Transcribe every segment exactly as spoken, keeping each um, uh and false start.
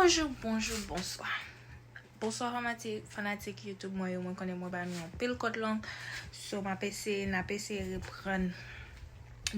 Bonjou, bonjou, bonswa. Bonswa fanatik, fanatik YouTube mwen yo, mwen konnen mwen ba nou anpil kòd long. So, m ap eseye, n ap eseye reprann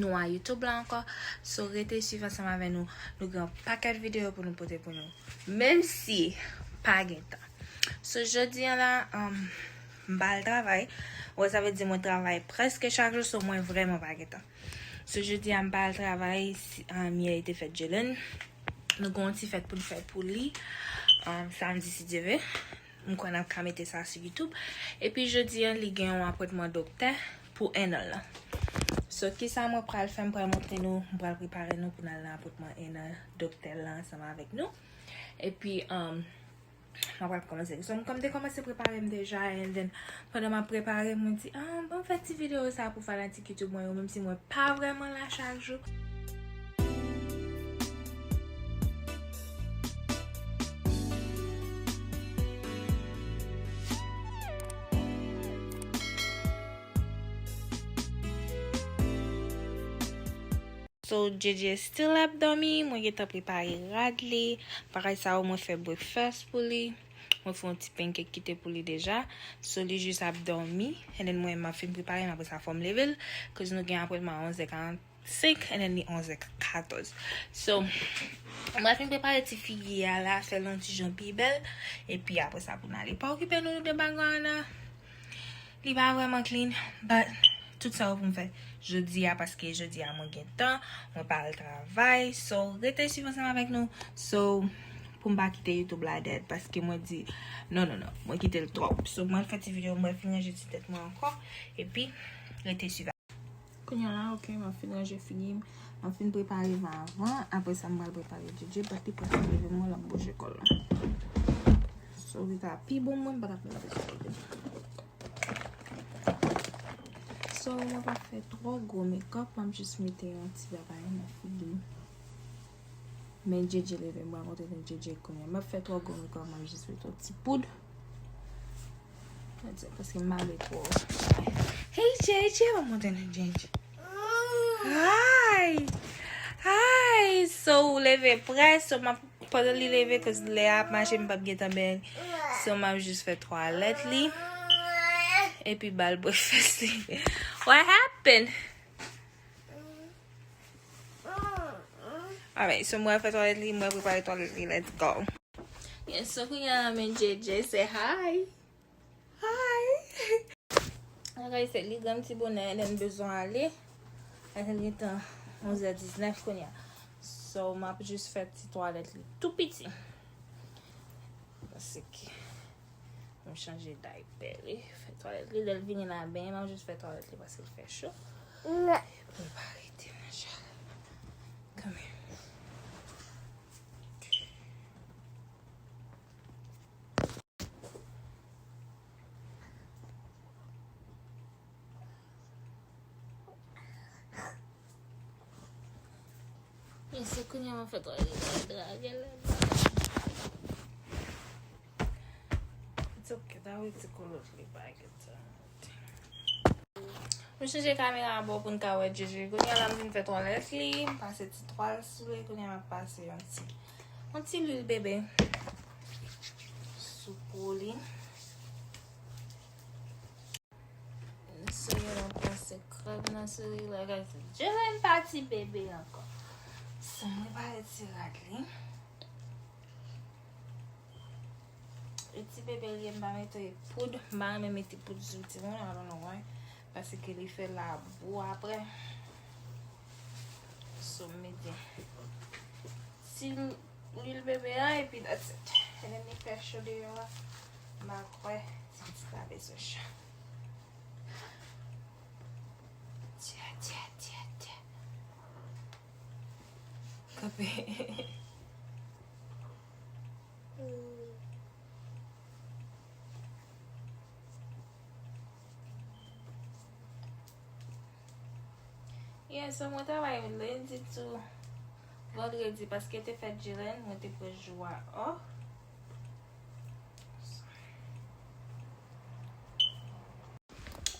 nou a YouTube la ankò. So, rete swiv ansanm avè nou. Nou gen yon pakèt videyo pou nou pote pou nou. Menm si pa gen tan. So, jodi a la, um, m pa al travay. Wè, sa vle di mwen travay prèske chak jou, so mwen vrèman pa gen tan. So, jodi a m pa al travay, si, um, yè te fèt Jelen. Nou gen yon ti fèt pou n fè pou li, um, samdi si Dye vle. M kwè n ap ka mete sa sou YouTube. Epi jodi a, li gen yon apwentman doktè pou en an l lan. So, kisa mwen pral fè? M pral montre nou, m pral prepare nou pou n al nan apwentman en an doktè l lan ansanm avèk nou. Epi, um, m pral kòmanse. So, m, kòm m te kòmanse prepare m deja, and then, pandan m ap prepare, mwen di, ah, bon, fè ti videyo sa pou fanatik YouTube mwen yo, menm si mwen pa vrèman la chak jou. So, J J still ap dòmi, mwen gentan prepare rad li. Bagay sa yo, mwen fè breakfast pou li. Mwen fè yon ti pancake kite pou li deja. So, li jis ap dòmi. And then mwen, m ap fin prepare, m apre sa fò m leve l. Cause nou gen apwentman a onzè karannsenk, and then li onzè katòz. So, mwen fin prepare ti figi a la, fè l yon ti jan pi bèl. Epi apre sa, pou n ale. Pa okipe nou de bagay la. Li pa vrèman clean, but tout sa yo pou m fè jodi a, paske jodi a mwen gen tan, mwen pa al travay. So, rete swiv ansanm avèk nou. So, pou m pa kite YouTube la dead, paske mwen di, non, non, non, mwen kite l twòp. So, mwen fè ti videyo, mwen fin ranje ti tèt mwen ankò, epi rete swiv. Kounye a la, ok, m ap fin ranje figi m, m ap fin prepare van avan, apre sa, m pral prepare J J, but li prèske leve, mwen l ap bouje kò l la. So, li ta pi bon mwen, m pa t ap mete l. So, mwen pa fè twò gwo makeup, m ap jis mete yon ti bagay nan figi m. Men J J leve, m pral montre nou J J kounye a. M ap fè twò gwo makeup, m ap jis mete yon ti poud. Paske m ale twò. Hey, J J, m ap montre nou J J. Hi! Hi! So, ou leve prè, so m ap Pandan li leve, cause lè a ap mache, m p ap gentan benyen. So, m ap jis fè twalèt li. Epi ba l breakfast li. What happened? Alright, so mwen fè twalèt li, mwen prepare twalèt li, let's go. Yes, so kounye a la men J J, say hi. Hi! Bagay se li granm ti bonè, lè n bezwen ale. Lè l gentan onzè diznèf kounye a. So, m ap jis fè ti twalèt li tou piti. Paske m chanje daypè li, fè twalèt li. Lè l vini la benyen, m ap jis fè twalèt li paske l fè cho. Pou l pa rete nan chalè. Come here. Men se kounye a m ap fè twalèt la, drage la. It's okay, ta wè ti kolot li pa gentan. M chanje kamera bò pou n ka wè J J. Kounye a la m vin fè twalèt li, m pase ti twal sou li, kounye a m ap pase yon ti, yon ti lwil bebe sou po li. Sou li, m ap pase krèm nan sou li, bagay sa. Jelen pa ti bebe ankò. So, m repare ti rad li. E ti bebe li ye, m pa mete poud, m pa renmen mete poud sou timoun, I don't know why. Paske li fè labou apre. So, m mete ti lwil bebe a, epi that's it. And then li fè cho deyò a, m a kwè ti pitit la bezwen cho. Tya, tya, tya, tya. Kanpe. Yeah, so mwen travay lendi tou vandredi paske te fèt Jelen, mwen te pran jou a off.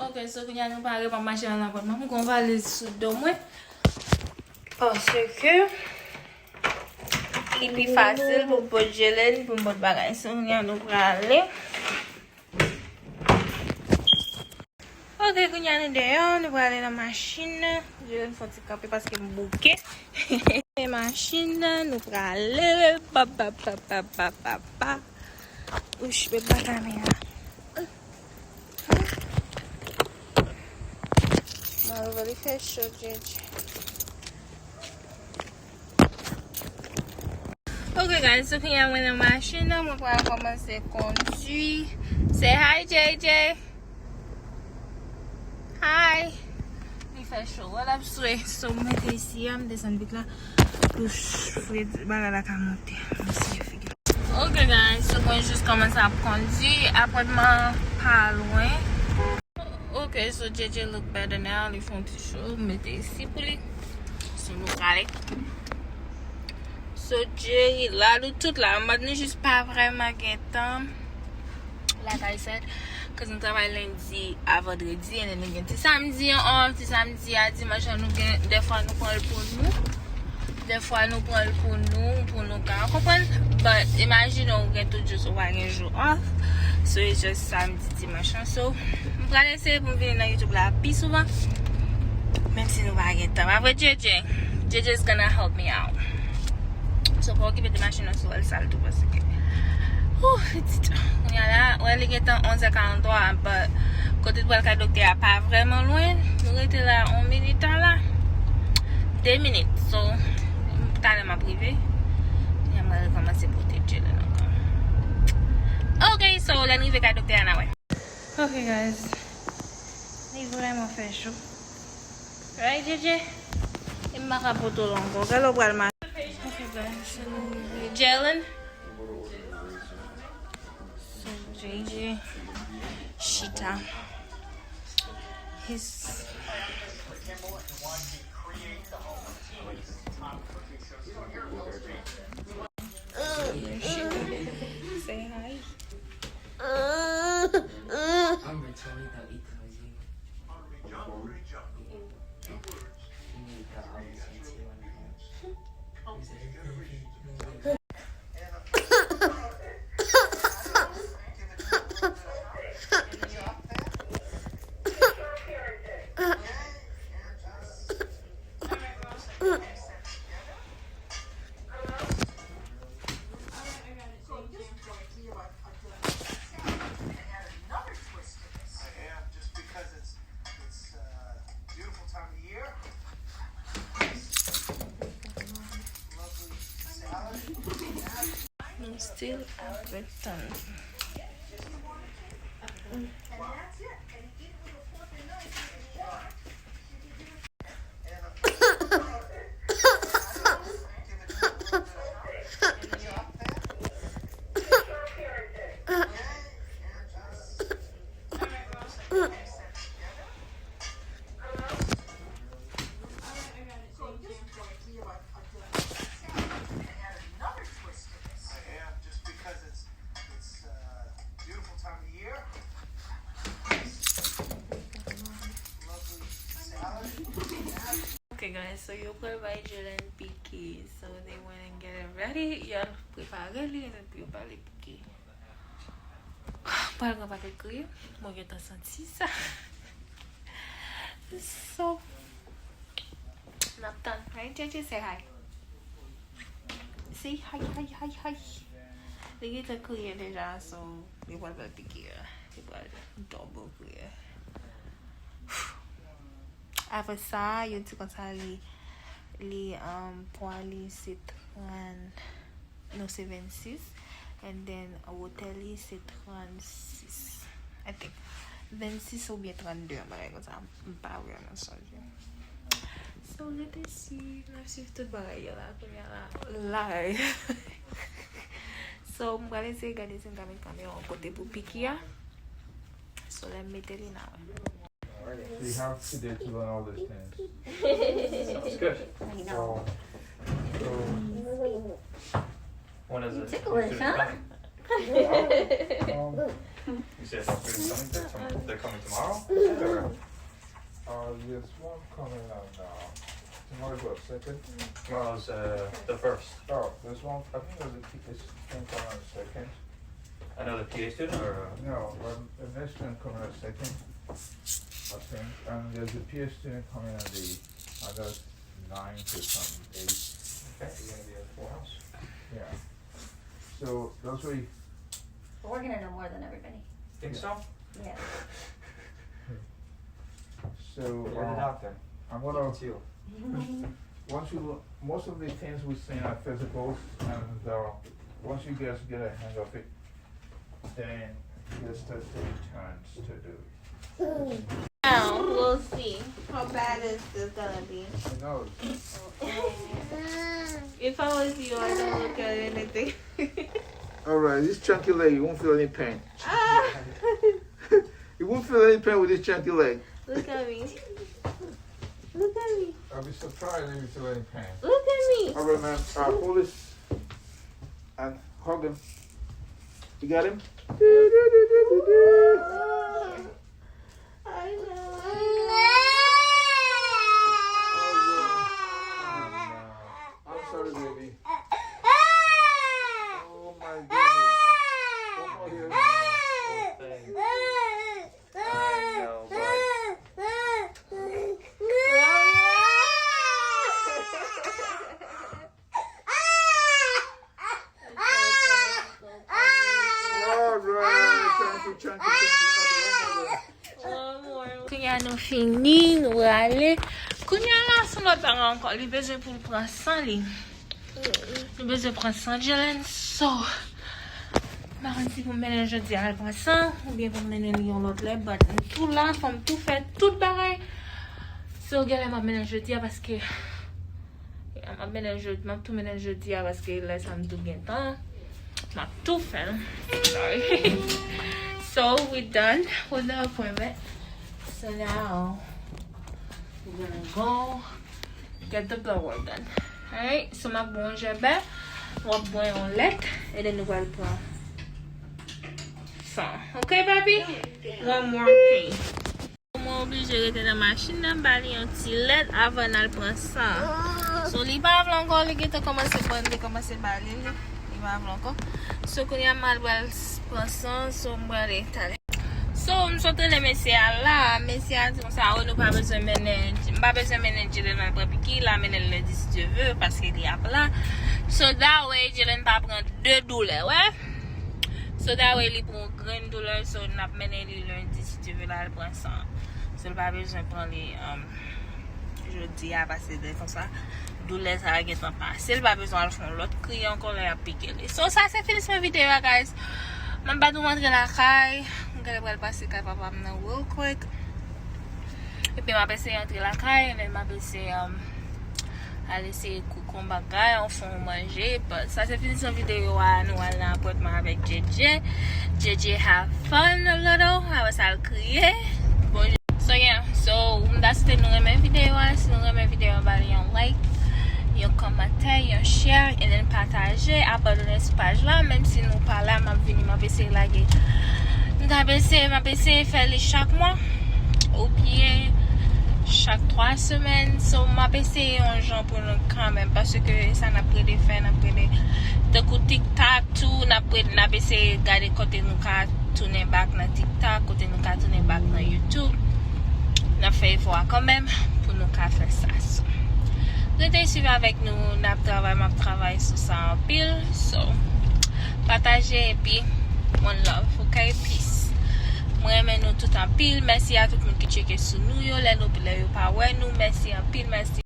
Ok, so kounye a nou pare pou mache nan apatman. M gon valiz sou do mwen. Paske, Li pi fasil pou m pot Jelen, pou m pot bagay. So, kounye a nou prale. Ok, kounye a nou deyò, nou prale nan machin nan. Jelen fè yon ti kanpe paske m bouke. Machin nan, nou prale. Pa, pa, pa, pa, pa, pa, pa. Ouch, men pa kanè a. Malve li fè cho, J J. Ok, guys, so kounye a mwen nan machin nan, mwen pral kòmanse kondui. Say hi, J J. Hi. Li fè cho. Wè l ap swe. So, m mete isi a, m desann vit la. Pou ch-, fre bagay la ka monte. M eseye figi. Ok, guys, so mwen jis kòmanse ap kondui. Apwentman pa lwen. Ok, so J J look better now. Li fè yon ti cho. M mete isi pou li. So, nou prale. So, Jerry la, nou tout la. Mwen, nou jis pa vrèman gen tan. Like I said, cause nou travay lendi a vandredi, and then nou gen ti samdi an off, ti samdi a dimanch an nou gen, dèfwa nou pran l pou nou. Dèfwa nou pran l pou nou, pou nou ka konprann. But, imajine w gen tout jou, ou pa gen jou off. So, it's just samdi, dimanch an. So, m pral eseye pou m vini nan YouTube la pi souvan. Menm si nou pa gen tan. Apre J J, J J is gonna help me out. So, pa okipe de machin nan, sou wè l sal tou, paske, ouh, pitit. Kounye a la, wè, li gentan onz è karanntwa, but kote l pral kay doktè a pa vrèman lwen. Nou rete la yon minit a la. De minit. So, talè m ap rive. Kounye a, m pral kòmanse pote Jelen ankò. Ok, so, lè n rive kay doktè a, n a wè. Ok, guys. Li vrèman fè cho. Right, J J? E m pa ka poto l ankò. Gade w pral mache. Ok, guys. So, Jalen. So, J J. Chita. His Say hi. Nou still ap ret tann. Ok, guys, so yo pral bay Jalen piki. So they went and get it ready. Yo prepare li, and then pou yo ba li piki. Pral gen pakèt kriye. Mwen gentan santi sa. So, n ap tann. Right, J J, say hi. Say hi, hi, hi, hi. Li gentan kriye deja, so li pral ba l piki a. Li pral double kriye. Apre sa, yo di konsa li, li, um, pwa li se trant, non, se vennsis. And then, wotè li se trannsis, I think. Vennsis oubyen trannde, yon bagay konsa. M pa vrèman sonje. So, rete swiv, n ap swiv tout bagay yo la, kounye a la, live. So, m pral eseye gade si m ka met kamera yon kote pou piki a. So, lè m mete li, n a wè. So you have today to learn all those things. Sounds good. I know. So, so when is it? You ticklish, huh? Um, you say a doctor is coming? They're coming, they're coming tomorrow? Or? Uh, there's one coming out now. Tomorrow's what, second? Tomorrow's uh, the first. Oh, there's one, I think there's a P- this thing coming on the second. Another P A student or? Uh... No, um, the next one coming on the second, I think. And there's a P A student coming on the, I guess, ninth or something, eighth. Okay, you're gonna be at the courthouse? Yeah. So those were. But we're gonna know more than everybody. Think so? Yeah. So, um, I'm gonna, once you, most of the things we seen are physicals, and uh, once you guys get a hang of it, then you start taking turns to do it. Now, we'll see. How bad is this gonna be? Who knows? If I was you, I don't look at anything. All right, this chunky leg, you won't feel any pain. Ah! You won't feel any pain with this chunky leg. Look at me. Look at me. I'll be surprised if you feel any pain. Look at me. All right, man. Uh, hold this and hug him. You got him? I know. I'm sorry, baby. Oh my goodness. Come on here. Oh, thanks. I know, bud. All right, thank you, thank you, thank you. Kounye a nou fini, nou rale. Kounye a la, se lòt bagay ankò. Li bezwen pou l pran san li. Nou bezwen pran san Jelen. So, m pa konn si pou m mennen l jodi a al pran san, oubyen pou m mennen l yon lòt lè, but m tou la, fò m tou fè tout bagay. So, genlè m ap mennen l jodi a paske, yeah, m ap mennen l jodi, m ap tou mennen l jodi a paske lè sa m tou gen tan. M ap tou fè l. Sorry. So, we done with the appointment. So now, we're gonna go get the blood work done. Alright, so m ap bwè yon jèbè, w ap bwè yon lèt, and then nou pral pran san. Ok, papi? One more thing. Mwen oblije rete nan machin nan, m ba li yon ti lèt avan n al pran san. So, li pa vle ankò, li gentan kòmanse pran, li te kòmanse ba li, li, li pa vle ankò. So, kounye a m al pral s- pran san, so, m prale talè. So, m sot rele mesye a la. Mesye a di konsa, "Oh, nou pa bezwen mennen, m pa bezwen mennen Jelen al pran piki, l a mennen l lendi si Dye vle, paske li ap la." So, that way, Jelen pa pran de doulè, wè. So, that way, li pran yon grenn doulè, so, n ap mennen li lendi si Dye vle, l al pran san. So, l pa bezwen pran li, um, jodi a, paske de konsa, doulè sa a gentan pase. L pa bezwen al fè yon lòt kriye ankò lè y ap pike li. So, sa se finisman videyo a, guys. M ap bat nou antre lakay. M genlè pral pase kay papa m nan real quick. Epi m ap eseye antre lakay, epi m ap eseye, um, al eseye cook yon bagay, yon fè yon manje. But sa se finisman videyo a, nou al nan apòtman avèk J J. J J have fun a little, apre sa l kriye. Bon, so yeah, so, m ta swete nou renmen videyo a. Si nou renmen videyo a, ba li yon like, yon kòmantè, yon share, and then pataje, abòne sou paj la, menm si nou pa la, m ap vini, m ap eseye lage. M t ap eseye, m ap eseye fè li chak mwa, oubyen chak twa semèn. So, m ap eseye yon jan pou nou kanmenm, paske sa n ap rele fè, n ap rele tankou TikTok tou, n ap rele, n ap eseye gade kote nou ka tounen back nan TikTok, kote nou ka tounen back nan YouTube. N ap fè efò a kanmenm pou nou ka fè sa. So, rete swiv avèk nou, n ap travay, m ap travay sou sa anpil. So, pataje epi one love, ok? Peace. Mwen renmen nou tout anpil. Mèsi a tout moun ki tcheke sou nou yo, lè nou, lè yo pa wè nou. Mèsi anpil, mèsi.